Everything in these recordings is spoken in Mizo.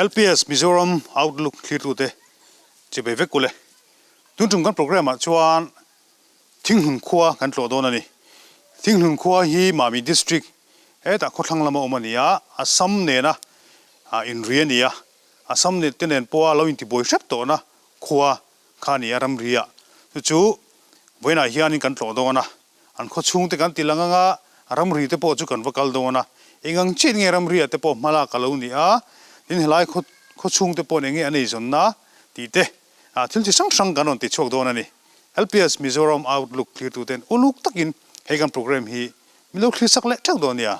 LPS Mizoram Outlook thlirtute chibei vek ule. Tun tum kan programme ah chuan Thinghlun khua kan tlawh dawn a ni. Thinghlun khua hi Mami District hetah khawthlang lama awm a ni a, Assam nena inri a ni a. Assam te nen pawha lo intibuai hrep tawhna khua kha a ni a ramri ah. Chu chu vawiinah hianin kan tlawh dawn a, an khaw chhungte kan ti lang anga ramri te pawh chu kan va kal dawn a, eng ang chiah nge ramri ah te pawh hmalak a lo ni a, tin helai khaw khaw chhungte paw'n eng nge an eizawnna tih te thil chi hrang hrang kan rawn ti chhuak dawn a ni. LPS Mizoram Outlook thlirtuten uluk takin he kan programme hi min lo thlir sak leh theuh dawn nia.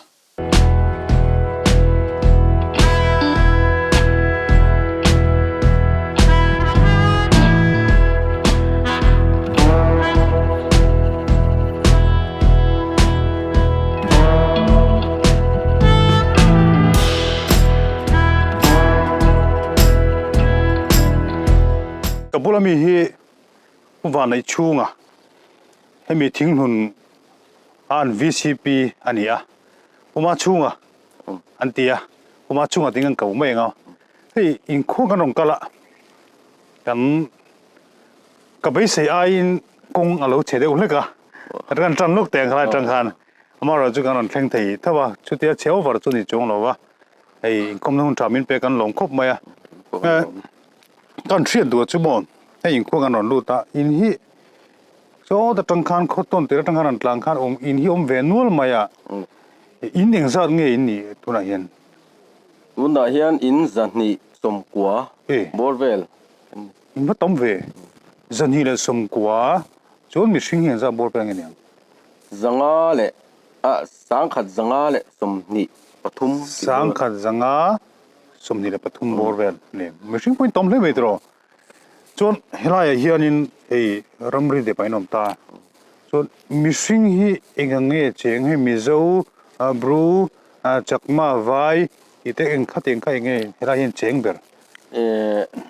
Ka bula mi hi Pu Vanneih chhunga hemi thinghnun a an vcp a ni a, Puma chhunga an ti a, Puma chhunga ting an ko mai ang a, hei inkhua kan rawn kal a, kan ka beisei aiin kawng a lo chhe deuh hlek a, kan tan lawk teh ang khalai atang khan amaherawhchu chu kan rawn thleng thei tho a, chutia chhe over chu ni chuang lo va, hei inkawmna hun tha min pek an lawm khawp mai a. Kan hriat duh chu maw hei inkhua kan rawn lut a, in hi Chaw atang khan khaw tawn tir atang khan rawn tlang khan awm in hi awm ve nual mai a, in engzat nge in nih tunah hian? Tunah hian in 290 bawr vel kan ni. In va tam ve, 290 chuan mihring hi engzat bawr vel nge niang? 500 leh ah 1,523. 1,500 23 bawr vel a ni. Mihring pawhin tam hle mai tiraw. Chuan helaiah hianin hei ramri dep ah in awm ta. Chuan mihring hi eng ang nge cheng hei Mizo, Bru, Chakma, Vai tih te eng kha tih kha eng nge helai hian cheng ber.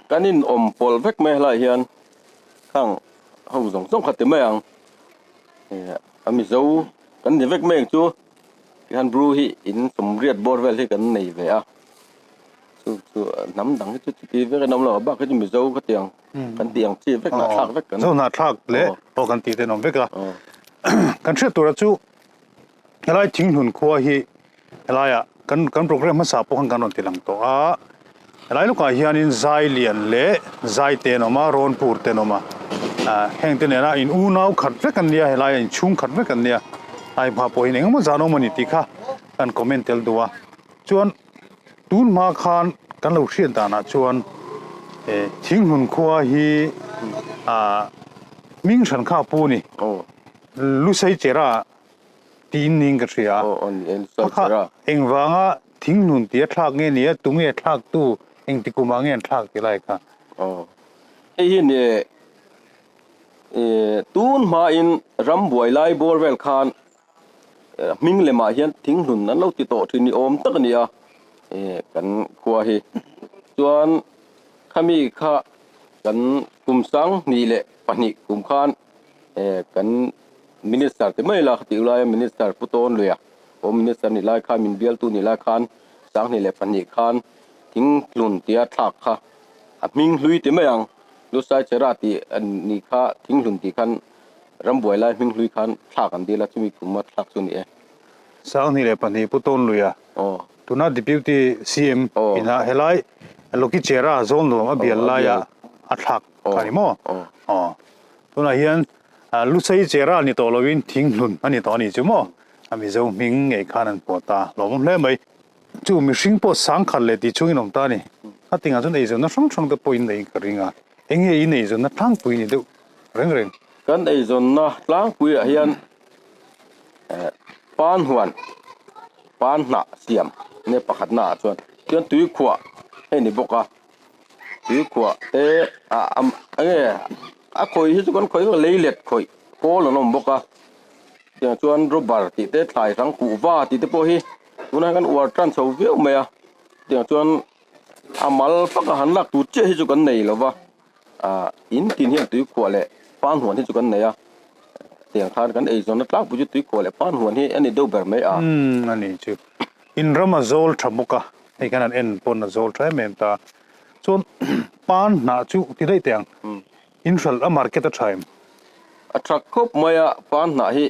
Kan in awm pawlh vek mai helaiah hian khang ho zawng zawng kha ti mai ang. A Mizo kan ni vek mai ang chu. Tihian Bru hi in sawmriat bawr vel hi kan nei ve a, chu chu hnam dang hi chu chuti vek an awm lo a bak hi chu Mizo ka ti ang kan tih ang chi vek hnahthlak vek kan Zo hnahthlak leh aw kan tih te an awm vek a. Kan hriat tura chu helai Thinghlun khua hi helaiah kan kan programme hmasa pawh khan kan rawn ti lang tawh a, helai lawkah hianin zai lian leh zai te an awm a, rawnpur te an awm a, heng te nena in unau khat vek an nia helaiah in chhung khat vek an nia, ai hma pawhin engemaw zan awm a ni tih kha kan comment tel duh a, chuan tun hma khan kan lo hriat danah chuan Thinghlun khua hi hming hran kha a pu a ni, Lusei Chera Tiin niin ka hria. A kha engvanga thinghnun tia thlak nge nia, tunge thlaktu, engti kumah nge an thlak ti lai kha. Hei hi ni tun hmain ram buai lai bawr vel khan hming lemah hian thinghlun an lo ti tawh thin ni awm tak a ni a, kan khua hi. Chuan khami kha kan kum 2002 kum khan kan Minister ti mai la khatih laia Minister Pu Tawn Luia Home Minister nih lai khan min bialtu nih lai khan 2002 khan thinghlun tia thlak kha a hming hlui ti mai ang Lusai Chera tih ni kha thinghlun tih khan rambuai lai hming hlui khan thlak an dil a chumi kuma thlak chu ni e. 2002 Pu Tawn Luia tuna Deputy CM ina helai Loki Chera zawn nuam a bial laia a thlak kha ni maw? Aw tunah hian Lusei Chera ni tawh lovin Thinghlun a ni tawh a ni chu maw? A Mizo hming ngei khan an pawh ta hlawm hle mai. Chu mihring pawh sangkhat leh tih chungin awm ta a ni. A tingah chuan eizawnna hrang hrang te pawh in nei ka ring a. Eng nge in eizawnna tlangpui ni deuh reng reng? Kan eizawnna tlangpuiah hian pan huan, pan hnah siam nge pakhatna ah chuan chuan tuikhuah hei ni bawk a. Tuikhuah te ah enge A khawih hi chu kan khawih vek a, leilet khawih pawl an awm bawk a, tiang chuan rubber tih te thlai hrang kuhva tih te pawh hi tunah hian kan uar tan chho viau mai a, tiang chuan a mal vak a han lak tur chiah hi chu kan nei lo va, ah in tin hian tuikhuah leh pan huan hi chu kan nei a, tiang khan kan eizawnna tlangpui chu tuikhuah leh pan huan hi a ni deuh ber mai a. Umm a ni chu in ram a zawl tha bawk a. Hei khan an en pawn a zawl tha em em ta. Chuan pan hnah chu ti daih teh ang. In hralh a market a tha em? A tha khawp mai a, pan hnah hi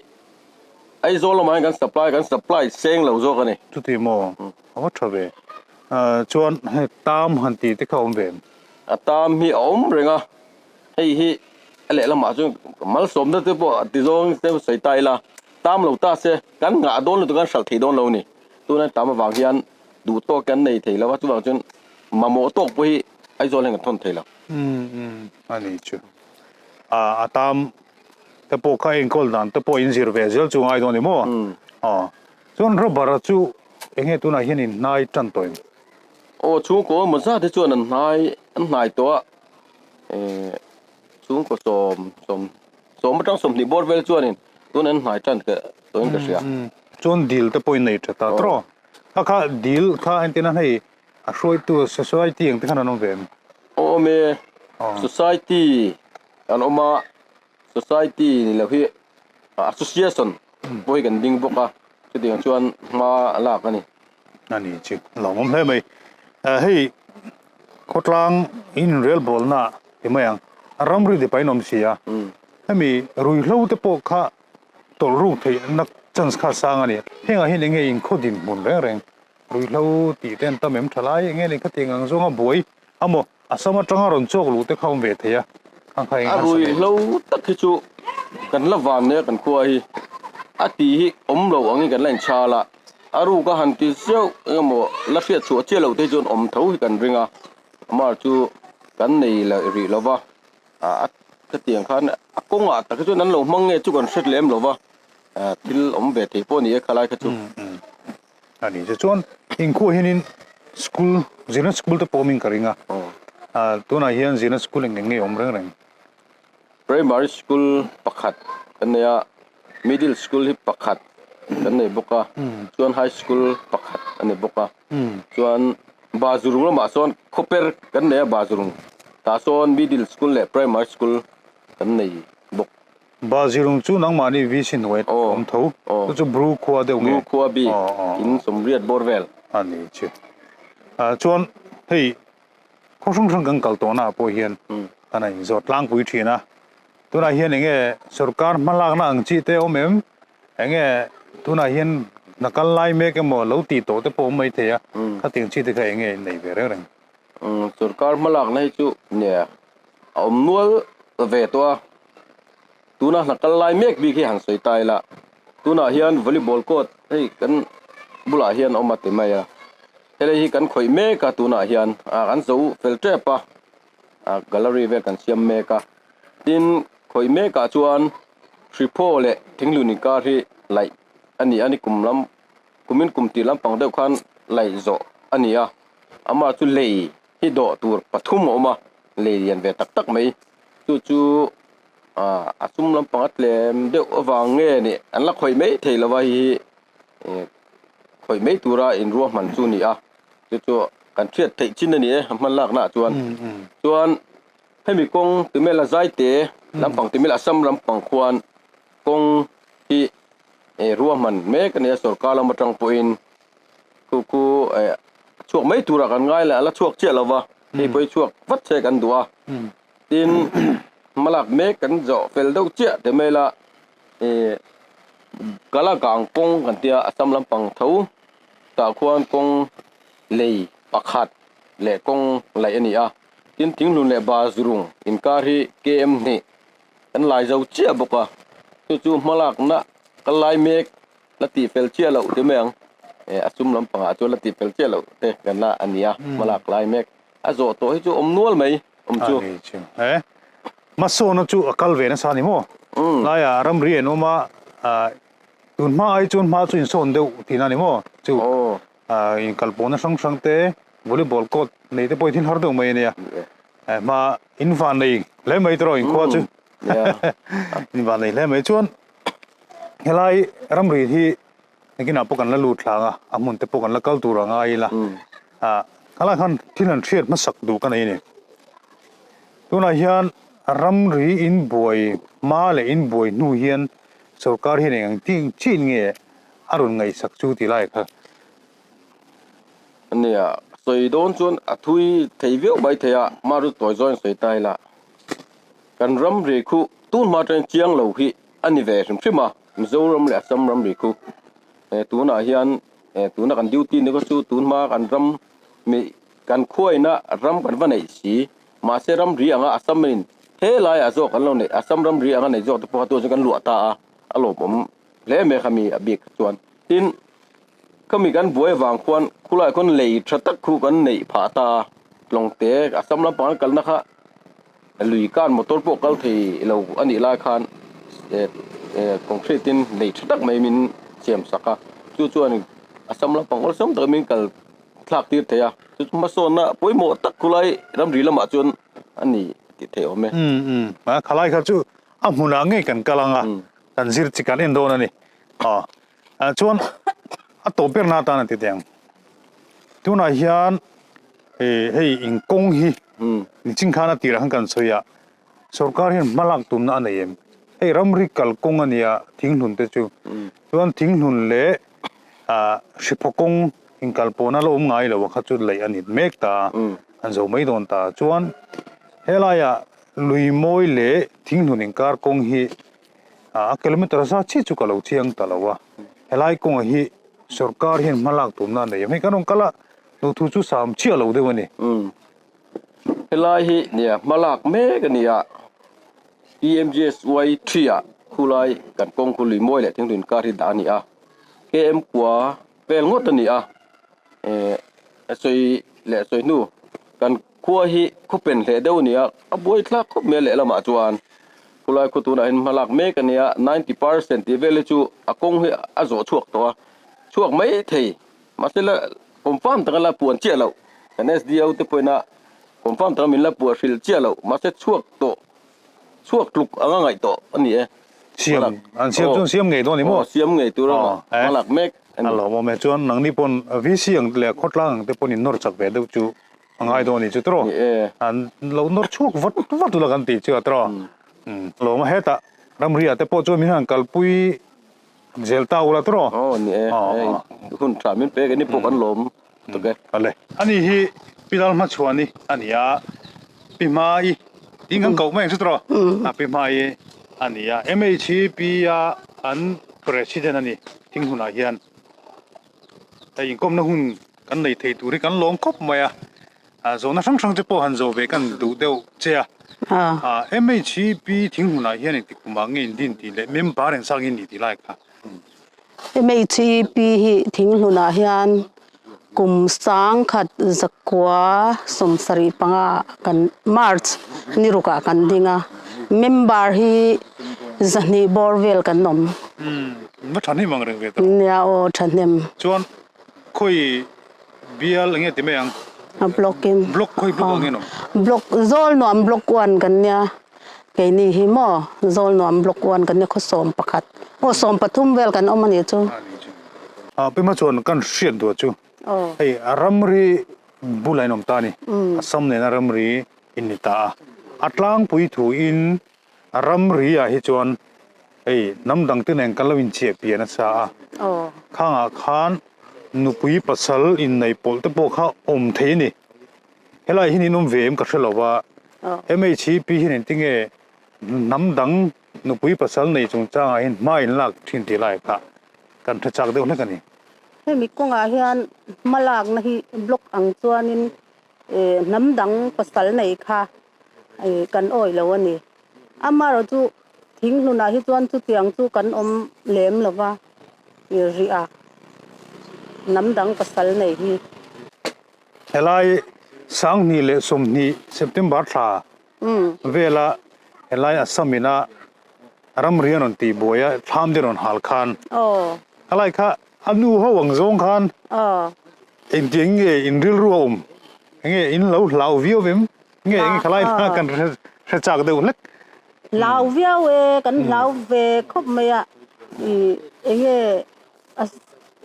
Aizawl lamah hian kan supply kan supply seng lo zawk a ni. Chuti maw? A va tha ve. Chuan hei tam han tih te kha a awm ve em? A tam hi a awm reng a, hei hi a lehlamah chuan malsawmna te pawh a ti zawng te sawi ta ila, tam lo ta se kan nghah dawn lutuk a, kan hralh thei dawn lo a ni. Tuna tam avang hian duh tawk kan nei thei lo a, chuvang chuan mamawh tawk pawh hi Aizawl hian kan thawn thei lo. Umm umm a ni chu. A tam te pawh kha enkawl dan te pawh in zir ve zel chu ngai dawn a ni maw? Aw. Chuan rubber chu eng nge tunah hian in hnai tan tawh em? Aw chhungkaw emaw zat hi chuan an hnai an hnai tawh a, eh chhungkaw sawm sawm sawm atang 20 bawr vel chuanin tun an hnai tan ka tawhin ka hria. Chuan dil te pawhin nei tha ta tawh. Kha kha dil kha entirna hei a hruaitu society ang te khan an awm ve em? Aw awm e, society an awm a, society ni lo hi association pawh hi kan ding bawk a, chutiang chuan hma a lak a ni. A ni chu a lawmawm hle mai. Hei khawtlang in relbawlna ti mai ang, a ramri dip a inawm si a, hemi ruihhlo te pawh kha tawlh ruk theihna chance kha a sang a ni. Hengah hian enge inkhaw dinhmun reng reng ruihhlo tih te an tam em tha lai enge ni khatiang ang zawnga buai amaw a sam atanga rawn chawk luh te kha awm ve thei a, khang kha eng A ruihhlo tak hi chu kan la van nia kan khua hi a ti hi awm lo angin kan la inchhal a, a ruk a han ti zeuh engemaw la hriat chhuah chiah loh te hi chuan awm tho hi kan ring a, amah chu kan nei leh rih lo va, a khatiang khan a kawngah tak hi chuan an lo hmang nge chu kan hre lem lo va, thil awm ve thei pawh a ni e khalai kha chu. A ni che chuan inkhuah hianin school zirna school te pawh awmin ka ring a tunah hian zirna school eng eng nge awm reng reng. Primary school pakhat kan nei a, middle school hi pakhat kan nei bawk a, chuan high school pakhat a ni bawk a, chuan Bazurung lamah sawn khawper kan nei a Bazurung tah sawn middle school leh primary school kan nei bawk. Bazirung chu nangmahni VC hnuai awm tho, chu chu Bru khua deuh nge? Bru khua bik in sawmriat bawr vel. A ni che. Chuan hei khaw hrang hrang kan kal tawhna ah pawh hian kan a inzawt tlangpui thin a, tunah hian eng nge sorkar hmalakna ang chi te awm em? Eng nge tunah hian hna kal lai mek emaw lo tih tawh te pawh awm mai thei a, khatiang chi te kha eng nge in nei ve reng reng? Sorkar hmalakna hi chu nia a awm nual ve tawh a, tuna hna kal lai mek bik hi han sawi ta ila, tunah hian volleyball court hei kan bulah hian a awm a ti mai a, helai hi kan khawih mek a tunah hian ah kan zo fel tep a, ah gallery vel kan siam mek a, tin khawih mekah chuan hriphaw leh thinglun inkar hi laih a ni a ni kum lam kumin kum tih lampang deuh khan laih zawh a ni a, amah chu lei hi dawh tur pathum a awm a, lei lian ve tak tak mai chu chu ah a sum lampang a tlem deuh avang nge nih an la khawih mai thei lova hei hi eh khawih mai tura inruahman chu a ni a chu chu kan hriat theih chin a ni e a hman laknaah chuan chuan hemi kawng timela zaite lampang timela Assam lampang khuan kawng hi eh ruahman mek a ni a sorkar lam atang pawhin Khu khu eh chhuak mai turah kan ngai leh a la chhuak chiah lo va, hei pawh hi chhuak vat se kan duh a. Tin, hmalak mek kan zawh fel deuh chiah teh mai la eh Kalagang kawng kan tia Assam lampang tho tah khuan kawng lei pakhat leh kawng laih a ni a. Tin, Thinghlun leh Bazurung inkar hi KM hnih kan lai zo chiah bawk a, chu chu hmalakna kal lai mek La tih fel chiah loh ti mai ang. Eh a sum lampangah chuan la tih fel chiah loh te kan la a nia hmalak lai mek. A zawh tawh hi chu awm nual mai awm chu. A ni chu. Eh hmasawnna chu a kal ve nasa ni maw? Laiah ramri an awm a, tun hma ai chuan hma chu insawn deuh tihna a ni maw? Chu inkalpawhna hrang hrang te volleyball court nei te pawh hi thil har deuh mai a nia. Hma in van nei hle mai tawh inkhua chu. In van nei hle mai chuan Helai ramri hi nakinah pawh kan la lut thlang a, a hmun te pawh kan la kal tur a ngai ila. Ah, helai khan thil han hriat hmasak duh ka nei a ni. Tunah hian ramri in buai hma leh in buai hnu hian sorkar hian eng ang chin nge a rawn ngaihsak chu tih lai kha. Nia, sawi dawn chuan a thui thei viau mai thei a, hma chu tawi zawin sawi ta ila. Kan ramri khu tun hma atangin chiang lo hi a ni ve hrim hrim a, Mizoram leh Assam ramri khu. Tunah hian tuna kan duty ni kha chu tun hma kan ram mi kan khuaina ram kan va neih si, mahse ramri anga Assam in helaiah zawk an lo neih, Assam ramri anga neih zawk te pawh kha tunah chuan kan luah ta a, a lawmawm hle mai kha mi a bik kha chuan. Tin, Khami kan buai avang khuan khulaiah khuan lei tha tak khu kan neih phah ta a, Tlawngte Assam lampang an kalna kha lui kan motor pawh kal thei lo a nih lai khan eh eh concrete in lei tha tak mai min siam sak a, chu chuan Assam lampang awlsam takin min kal thlak tir thei a, chu chu hmasawnna pawimawh tak khulai ramri lamah chuan a ni tih theih awm e. Umm umm a khalai kha chu a hmunah ngei kan kal ang a, kan zir chi kan en dawn a ni. Aw. Chuan a tawp ber na atan a ti teh ang. Tunah hian hei inkawng hi niching khan a tirah khan kan sawi a, sorkar hian hma lak tumna a nei em? Hei ramri kalkawng a nia thinghlun te chu. Chuan thinghlun leh hriphaw kawng inkalpawhna la awm ngai lo a kha chu laih a ni mek ta a, an zo mai dawn ta. Chuan helaiah Luimawi leh thinghlun inkar kawng hi A kilometer zat chiah chu ka lo chiang ta lo a, helai kawngah hi sorkar hian hma lak tumna a nei em? Hei kan rawn kal a, duhthu chu sam chiah lo deuh a ni. Umm. Helai hi nia hma lak mek a ni a, PMGSY three ah khulai kan kawng khu lui mawi leh thinghlui inkar hi dah a ni a, KM kua vel ngawt a ni a, eh a sawi leh sawi hnu kan khua hi khaw pen hleh deuh a ni a, a buai thlak khawp mai a lehlamah chuan. Khulai khaw tunah hian hma lak mek a nia, 90% tih vel hi chu a kawng hi a zawh chhuak tawh a, chhuak mai thei. Mahse la confirm taka la puan chiah loh, kan SDO te pawhin a confirm taka min la puah hrilh chiah loh, mahse chhuak tawh, chhuak tluk anga ngaih tawh a ni e. Siam, an siam chuan siam ngei dawn a ni maw? Aw, siam ngei tur a hma lak mek a ni. A lawmawm e, chuan nangni pawn VC ang leh khawtlang ang te pawn in nawr chak ve deuh chu A ngai dawn a ni chu tawh. An lo nawr chhuak vat vat ula kan tih chu a tawh. Lawma hetah ramriah te pawh chuan min han kalpui zel ta ula tawh. Aw ni e, hun tha min pek ani pawh kan lawm tuk e. Ale. Ani hi Pi Lalhmachhuani a ni a, Pi Hmai tiin kan koh mai ang chu tawh. A Pi Hmai a ni a, MHP a an President a ni Thinghmunah hian. Hei inkawmna hun kan nei thei tur hi kan lawm khawp mai a, zawhna hrang hrang te pawh han zawh ve kan duh deuh che a. MHP thinghmunah hian engtik kumah nge in din tih leh member eng sang in ni tih lai kha. MHP hi thinghmunah hian kum sangkhat zakua 75 kan March ni rukah kan ding a, member hi 200 bawr vel kan awm. Va thahnem ang reng ve ta. Nia aw thahnem. Chuan khawi bial enge ti mai ang? A block in. Block khawi block ang nge nawm? Block zawl nuam block one kan nia. Keini hi maw zawl nuam block one kan nia khaw 11. Aw 13 vel kan awm a nih chu. A pima chuan kan hriat duah chu. Hei a ramri bulah in awm ta a ni. Assam nena ramri in ni ta a. A tlangpui thu in A ramri ah hi chuan hei hnam dang te nen kan lo inchiah piah nasa a, khangah khan nupui pasal inneih pawlh te pawh kha awm thei a ni. Helai hian in awm ve em ka hre lo va, MHP hian engtinge hnam dang nupui pasal nei chungchangah hian hma in lak thin tih lai kha kan hre chak deuh hlek a ni. Hemi kawngah hian hma lakna hi block ang chuanin hnam dang pasal nei kha Kan awih lo a ni. Amaherawh chu thinghlunah hi chuan chutiang chu kan awm lem lo va, i rih a, hnam dang pasal nei hi. Helai 2020 September thla vela helai Assam ina ramri an rawn tih buai a, thlam te rawn hal khan helai kha a nu ho ang zawng khan engtiang nge in rilru a awm? Enge in lo hlau viau vem? Nge enge khalai hna kan hre chak deuh hlek? Hlau viau e, kan hlau ve khawp mai a. Enge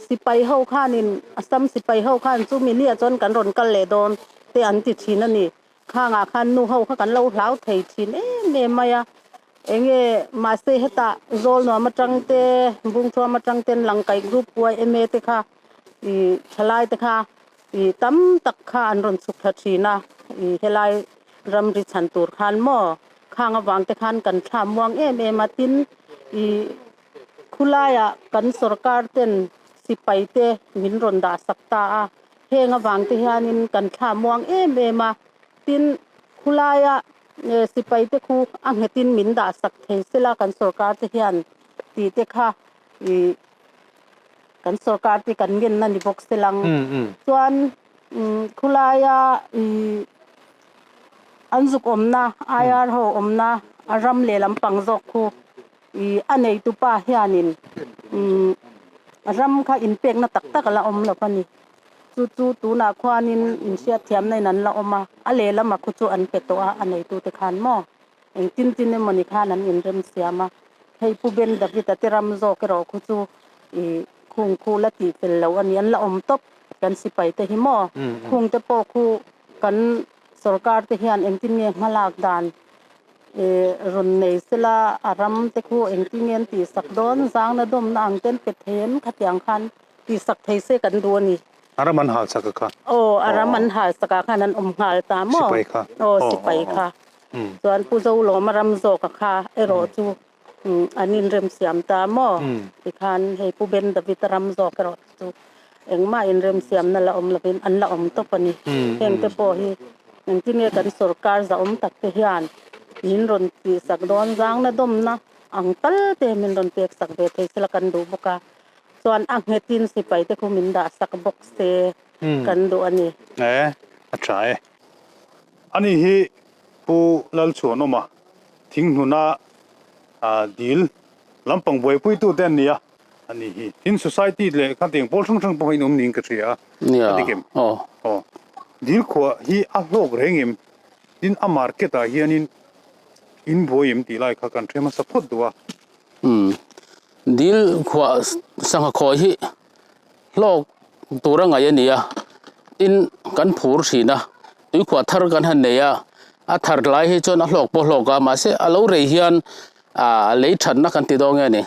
sipai ho khanin Assam sipai ho khan chu mi nia chuan kan rawn kal leh dawn te an ti thin a ni. Khangah khan nu ho kha kan lo hlau thei thin em em mai a. Enge mahse hetah Zawlnuam atang te, Bungthuam atang ten Langkaih Group YMA te kha thalai te kha. I tam tak kha an rawn chhuk thla thin a, i helai ramri chhan tur khan maw khang avang te khan kan thla muang em em a, tin i khulaiah kan sorkar ten sipai te min rawn dah sak ta a, heng avang te hianin kan thla muang em em a, tin khulaia sipai te khu a nghetin min dah sak thei sela kan sorkar te hian tih te kha i kan sorkar te kan ngen na ni bawk se lang chuan khulaia ih an zuk awmna IR ho awmna a ram leh lampang zawk khu ih a neitu pa hianin umm ram kha inpekna tak tak a la awm lo a ni chu chu tunah khuanin inhriatthiamna in an la awm a a lehlamah khu chu an pe tawh a a neitu te khan maw. Engtin tin emawni khan an inrem siam a, hei Pu Ben David-a te ram zawk erawh khu chu ih khung khu la tih fel loh a ni, an la awm tawp kan sipai te hi maw? Khung te pawh khu kan sorkar te hian engtin nge hmalak dan ih rawn nei sela a ram te khu engtin nge an tihsak dawn, zangna dawmna ang ten pe thei em khatiang khan tihsak thei se kan duh a ni. A ram an hal sak a kha. Aw, a ram an hal sak ah khan an awm nghal ta maw? Sipai kha. Aw, sipai kha. Chuan Pu Zolawma ram zawk a kha erawh chu an inrem siam ta maw? Tikhan hei Pu Ben David a ram zawk erawh chu engmah inrem siamna la awm lovin an la awm tawp a ni. Heng te pawh hi engtin nge kan sorkar zahawm tak te hian min rawn tihsak dawn zangna dawmna ang tal te min rawn peksak ve thei sela kan duh bawk a. Chuan a nghetin sipai te khu min dah sak bawk se kan duh a ni. E, a tha e. Ani hi Pu Lalchhuanawma thinghnuna dil lampang buaipuitu te an ni a, ani hi. Tin society leh khatiang pawl hrang hrang pawh hi in awm niin ka hria a, a dik em? Aw. Dil khuah hi a hlawk reng em? Tin a market ah hianin in buai em tih lai kha kan hre hmasa phawt duh a. Umm. Dil khuah sangha khawi hi hlawk tura ngaih a ni a, tin kan phur thin a, tuikhuah thar kan han nei a, a thar lai hi chuan a hlawk pawh hlawk a, mahse a lo rei hian ah lei thatna kan ti dawn nge ni,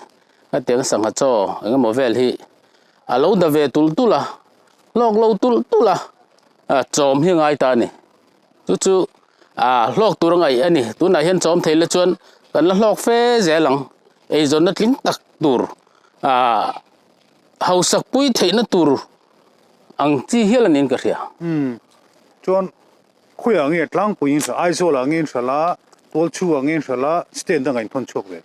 hetiang sangha chaw eng emaw vel hi a lo da ve tul tul a, hlawk lo tul tul a, chawm hi a ngai ta a ni. Chu chu ah hlawk tur a ngaih a ni. Tunah hian chawm thei la chuan kan la hlawk fe zel ang. Eizawnna tling tak tur ah hausak pui theihna tur ang chi hial a niin ka hria. Umm chuan khawiah nge tlangpui in hria Aizawl ah nge in hria la Tualchhu ah nge in hria la state dangah in thawn chhuak ve?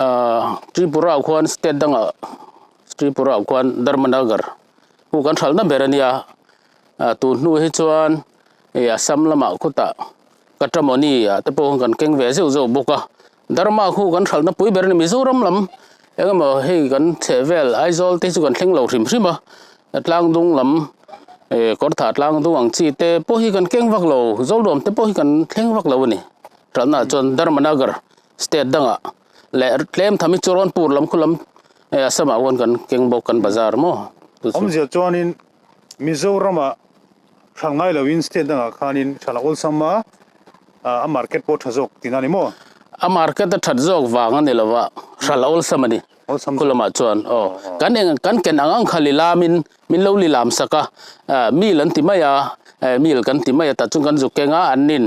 Ah Tripura ah khuan state dangah Tripura ah khuan Dharmanagar hu kan hralhna ber a nia. Tun hnu hi chuan ih Assam lamah khutah Katramoni ah te pawh kan keng ve zeuh zeuh bawk a, Dharma khu kan hralhna pui ber a ni. Mizoram lam eng emaw hei kan chheh vel Aizawl te hi chu kan thleng lo hrim hrim a, tlangdung lam ih kawrthah tlangdung ang chi te pawh hi kan keng vak lo, Zawlnuam te pawh hi kan thleng vak lo a ni. Hralhna ah chuan Dharmanagar state dangah leh tlem tham hi chu Rawnpur lam khu lam Assam ah khuan kan keng bawk kan bazar maw. Awmzia chuanin Mizoramah hralh ngai loin state dangah khanin hralh a awlsam a, a market pawh a tha zawk tihna a ni maw? A market a that zawk vang a ni lo va, hralh a awlsam a ni. Awlsam zawk. Khulamah chuan aw. Kan eng kan ken ang ang kha lilamin min lo lilam sak a, mil an ti mai a, mil kan ti mai a tah chuan kan zuk keng a, an nin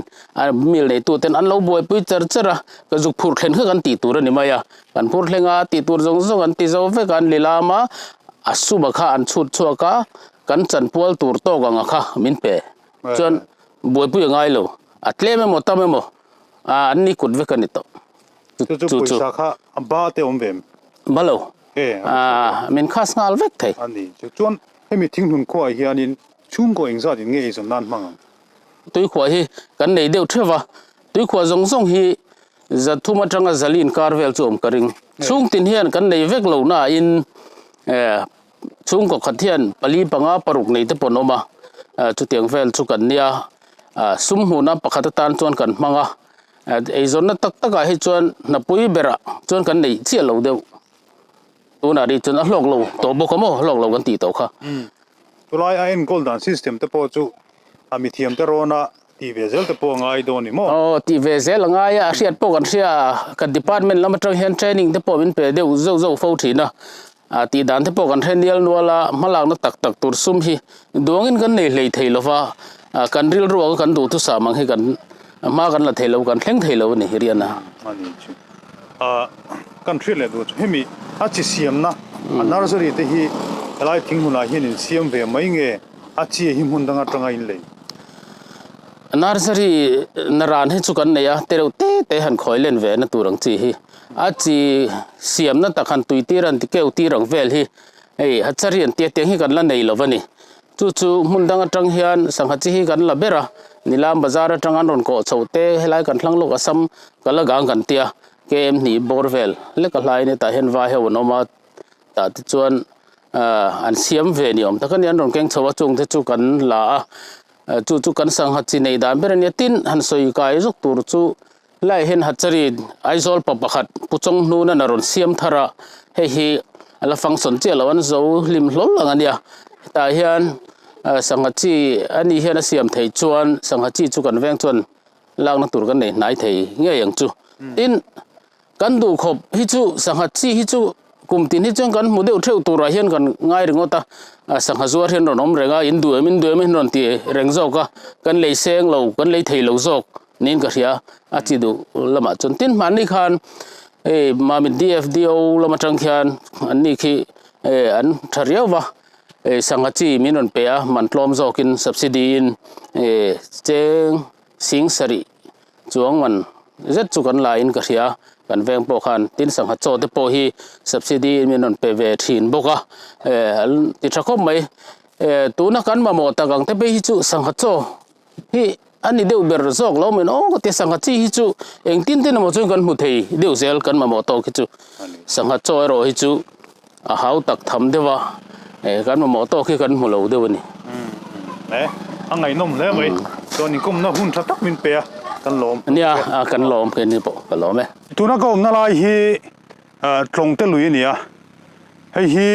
mil neituten an lo buaipui cher cher a, ka zuk phur thlen kha kan tih tur a ni mai a. Kan phur thleng a, tih tur zawng zawng an ti zo vek a, an lilam a, a suma kha an chhut chhuak a, kan chanpual tur tawk anga kha min pe. Chuan buaipui a ngai lo, a tlem emaw tam emaw a an ni kut vek a ni tawh. Chu chu pawisa kha a ba te awm ve em? Ba lo, min khas nghal vek thei. A ni, chuan hemi thinghnun khuaah hianin chhungkaw engzat in nge eizawn nan hmang ang? Tuikhuah hi kan nei deuh theuh va, tuikhuah zawng zawng hi zathum atanga zali inkar vel chu awm ka ring. Chhungtin hian kan nei vek lo nain chhungkaw khat hian pali panga paruk nei te pawh an awm a, chutiang vel chu kan nia. Sum hmuhna pakhat atan chuan kan hmang a, eizawnna tak takah hi chuan hnapui berah chuan kan neih chiah lo deuh. Tunah rih chuan a hlawk lo tawh bawk a maw, hlawk lo kan tih tawh kha. Chulai a enkawl dan system te pawh chu a mithiam te rawna tih ve zel te pawh a ngai dawn ni maw? Aw, tih ve zel a ngai a, a hriat pawh kan hria a, kan department lam atang hian training te pawh min pe deuh zeuh zeuh fo thin a. A tih dan te pawh kan hre nial nual a, hmalakna tak tak tur sum hi duangin kan nei hlei thei lo va, kan rilru anga kan duhthusam ang hi kan hma kan la thei lo, kan thleng thei lo a ni rian a. A ni chu. Kan hriat leh duh chu hemi a chi siamna a nursery te hi helai thinghmunah hian in siam ve mai nge a chi hi hmun dang atanga in lei? Nursery naran hi chu kan nei a, tereuh te te han khawi len ve na tur ang chi hi. A chi siamna tak han tui tir an ti keu tir ang vel hi hei hatchari an tia tiang hi kan la nei lo va ni. Chu chu hmun dang atang hian sangha chi hi kan la ber a, Nilam bazar atang an rawn kawh chho te helai kan thlang lawk Assam Kalagang kan tia KM hnih bawr vel lek a hlai a ni tah hian vai ho an awm a. Tah te chuan ahh an siam ve ni awm tak a ni an rawn keng chho a chung te chu kan la a chu chu kan sangha chi neih dan ber a nia tin han sawi kai zawk tur chu helaiah hian Hachari Aizawl pa pakhat Pu Chawnghnuna a rawn siam thar a hei hi a la function chiah lo an zo hlim hlawl ang a nia hetah hian ahh sangha chi a nih hian a siam theih chuan sangha chi chu kan veng chuan lakna tur kan nei hnai thei ngei ang chu tin. Kan duh khawp hi chu sangha chi hi chu kum tin hi chuan kan hmu deuh theuh turah hian kan ngai ringawt a, sangha zuar hian rawn awm reng a, in duh em in duh em in rawn ti reng zawk a, kan lei seng lo kan lei thei lo zawk niin ka hria a chi duh lamah chuan tin hmanni khan hei Mamit DFDO lam atang khian an ni khi an tha riau va, sangha chi min rawn pe a man tlawm zawkin subsidy in cheng sing sarih Chuang man zet chu kan la in ka hria, kan veng pawh khan tin sangha chaw te pawh hi subsidy in min rawn pe ve thin bawk a, eh an ti tha khawp mai. Eh tuna kan mamawh tak ang te phei hi chu sangha chaw hi a ni deuh ber zawk lo main aw ka ti a, sangha chi hi chu engtin tin emaw chuan kan hmu thei deuh zel kan mamawh tawk hi chu. Sangha chaw erawh hi chu a hau tak tham deuh a, eh kan mamawh tawk hi kan hmu lo deuh a ni. Eh a ngaihnawm hle mai, chuan inkawmna hun tha tak min pe a, kan lawm. Nia, kan lawm keini pawh ka lawm e. Tuna ka awmna lai hi Tlawngte lui a ni a, hei hi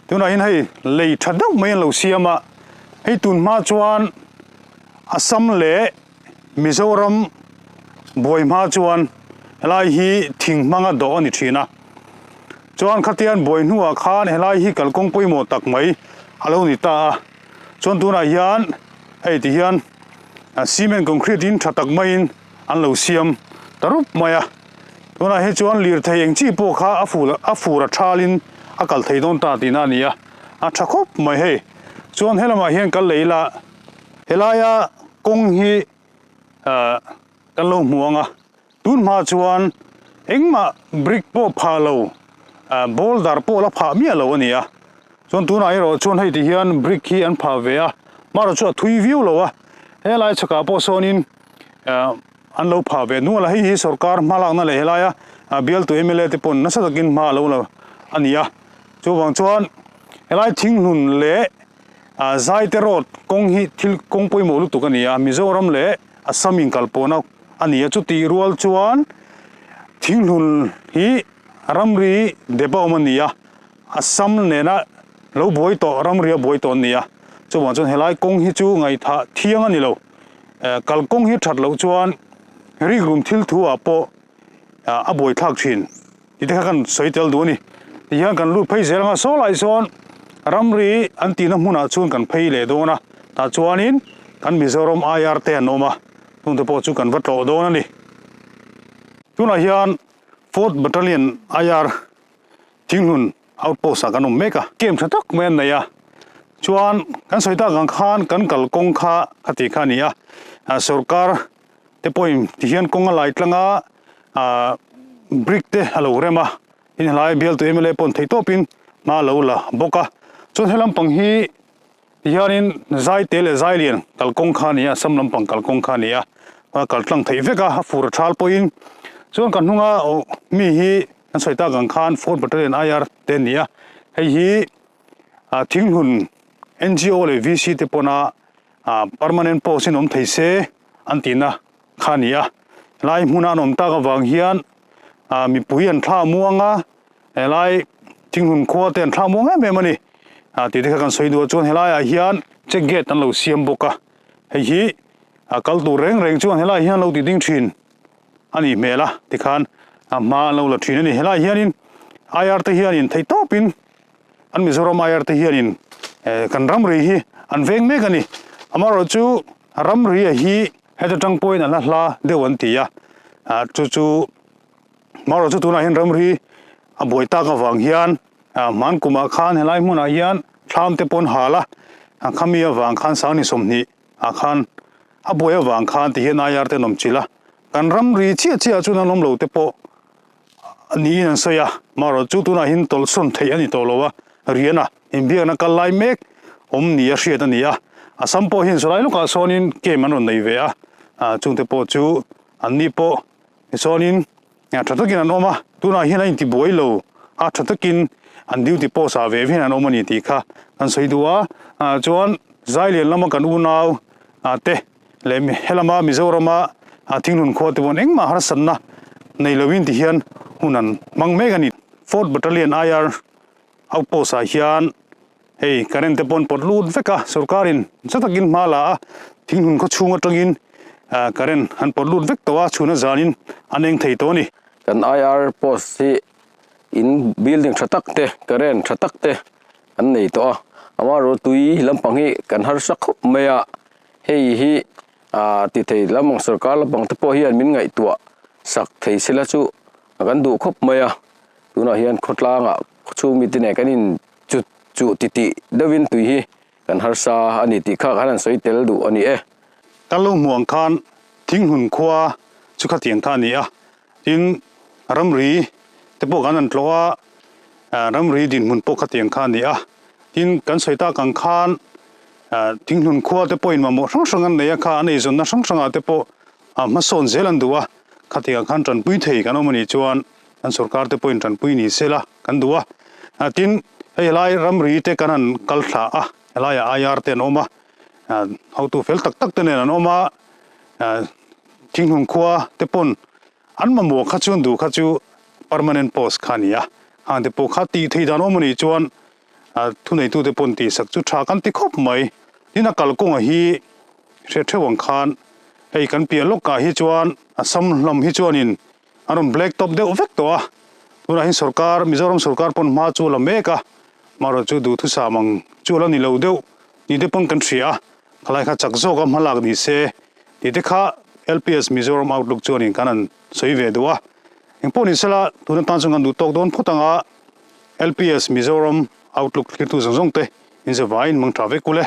tunah hian hei lei tha deuh mai an lo siam a, hei tun hma chuan Assam leh Mizoram buai hma chuan helai hi thing hmanga dawh a ni thin a, chuan khatian buai hnuah khan helai hi kalkawng pawimawh tak mai a lo ni ta a, chuan tunah hian hei ti hian cement concrete in tha tak maiin an lo siam ta rup mai a, tunah hi chuan lirthei eng chi pawh kha a fur a fur a thalin a kal thei dawn ta tihna a ni a, a tha khawp mai hei, chuan helamah hian kal leh ila. Helaia kawng hi kan lo hmu ang a, tun hma chuan engmah brick pawh phah lo, boulder pawh la phah miah lo a ni a, chuan tunah erawh chuan hei ti hian brick hi an phah ve a, hmarawh chu a thui viau lo a, helai chhakah pawh sawnin an lo phah ve nual a, hei hi sorkar hmalakna leh helaia bialtu mla te pawn nasa takin hma a lo la a ni a, chuvang chuan helai thinghlun leh Zaite Road kawng hi thil kawng pawimawh lutuk a ni a, Mizoram leh Assam inkalpawhna a ni a, chutih rual chuan Thinghlun hi ramri dep a awm a ni a, Assam nena lo buai tawh ramri a buai tawh an ni a, chuvang chuan helai kawng hi chu ngaihthah thiang a ni lo, kalkawng hi that loh chuan rikrum thil thu ah pawh a buaithlak thin. Tih te kha kan sawi tel duh a ni. Tihian kan lut phei zel anga saw lai sawn ramri an tihna hmunah chuan kan phei leh dawn a, tah chuanin kan Mizoram IR te an awm a, chung te pawh chu kan va tlawh dawn a ni. Tunah hian Fourth Battalion IR Thinghlun Outpost ah kan awm mek a, camp tha tak mai an nei a, chuan kan sawi tak ang khan kan kalkawng kha a tih kha a ni a, sorkar te pawhin tihian kawng a lai tlang a ah brick te a lo rem a tin helai bialtu mla pawn theih tawpin hma a lo la bawk a chuan he lampang hi tihianin zai te leh zai lian kalkawng kha a ni a sam lampang kalkawng kha a ni a a kal tlang theih vek a a fur a thal pawhin chuan kan hnunga aw mi hi kan sawi tak ang khan fourth battalion IR te a ni a hei hi ah thinghlun N_G_O leh V_C te pawna ah permanent post in awm thei se an tihna kha a ni a, helai hmuna an awm tak avang hian ah mipui an thla muang a, helai thinghlun khua te an thla muang em em a ni ah tih te kha kan sawi duh a chuan helaiah hian check gate an lo siam bawk a, hei hi a kal tur reng reng chuan helaiah hian an lo ti ding thin a nih hmel a tikhan a hma an lo la thin a ni helaiah hianin. IR te hianin theihtawpin an Mizoram IR te hianin kan ramri hi an veng mek a ni. Amaherawhchu ramri a hi heta tang pawhin a la hla deuh an ti a, chu chu amaherawhchu tunah hian ramri a buai tak avang hian hman kumah khan helai hmunah hian thlam te pawh an hal a, khami avang khan Sangni 20 ah khan a buai avang khan ti hian IR te an awm chilh a, kan ramri chiah chiah ah chuan an awm lo te pawh niin an sawi a, marawh chu tunah hian tawlhsawn theih a ni tawh lo a, riana inbiakna kal lai mek awm ni a hriat a ni a, Assam pawh hian sawlai lawkah sawnin camp an rawn nei ve a, chungte pawh chu an ni pawh sawnin tha takin an awm a, tunah hian a intibuai lo a, tha takin an duty post ah ve ve hian an awm a ni tih kha kan sawi duh a, chuan Zailian lama kan unau te leh helama Mizorama Thinglun khua te pawn engmah harsatna nei loin ti hian hun an hmang mek a ni. Fourth Battalion IR outpost ah hian hei current te pawn pawt lut vek a, sorkarin nasa takin hma la a, Thinglun khaw chhung atangin current an pawt lut vek tawh a, chhuna zanin an eng thei tawh a ni. Kan IR post hi in building tha tak te, current tha tak te an nei tawh a, amaherawhchu tui lampang hi kan harsa khawp mai a, hei hi ah ti thei lamang sorkar lampang te pawh hian min ngaihtuah sak thei sela chu kan duh khawp mai a, tunah hian khawtlangah khawchhung mite nen kan in chut chuh titih deuhin tui hi kan harsa a ni tih kha kan han sawi tel duh a ni e. Kan lo hmuh ang khan Thinghmun khua chu khatiang kha a ni a, Tin, ramri te pawh kan han tlawh a, ramri dinhmun pawh khatiang kha a ni a. Tin, kan sawi tak ang khan thinghlun khua te pawhin mamawh hrang hrang an nei a, kha an eizawnna hrang hrangah te pawh hmasawn zel an duh a. Khatiang khan tanpui thei kan awm a nih chuan kan sorkar te pawhin tanpui ni sela kan duh a. Tin, hei helai ramri te kan han kal thla a, helaiah IR te an awm a, hotu fel tak tak te nen an awm a. Thinghlun khua te pawn an mamawh kha chuan duh kha chu permanent post kha a ni a, hang te pawh kha tih theih dan awm a nih chuan thuneitu te pawn tihsak chu tha kan ti khawp mai. Tin a kalkawnga hi hriat theuh ang khan hei kan piah lawkah hi chuan a sam hlawm hi chuanin an rawn black top deuh vek tawh a, tunah hian sorkar Mizoram sorkar pawn hma chu a la mek a, amaherawhchu chu duhthusam ang chu a la ni lo deuh ni te pawn kan hria a. Khalai kha chak zawk a hmalak ni se tih te kha LPS Mizoram Outlook chuanin kan han sawi ve duh a. Engpawh ni sela tun atan chuan kan duh tawk dawn phawt ang a, LPS Mizoram Outlook thlirtu zawng zawng te in zavaiin mang tha vek ule.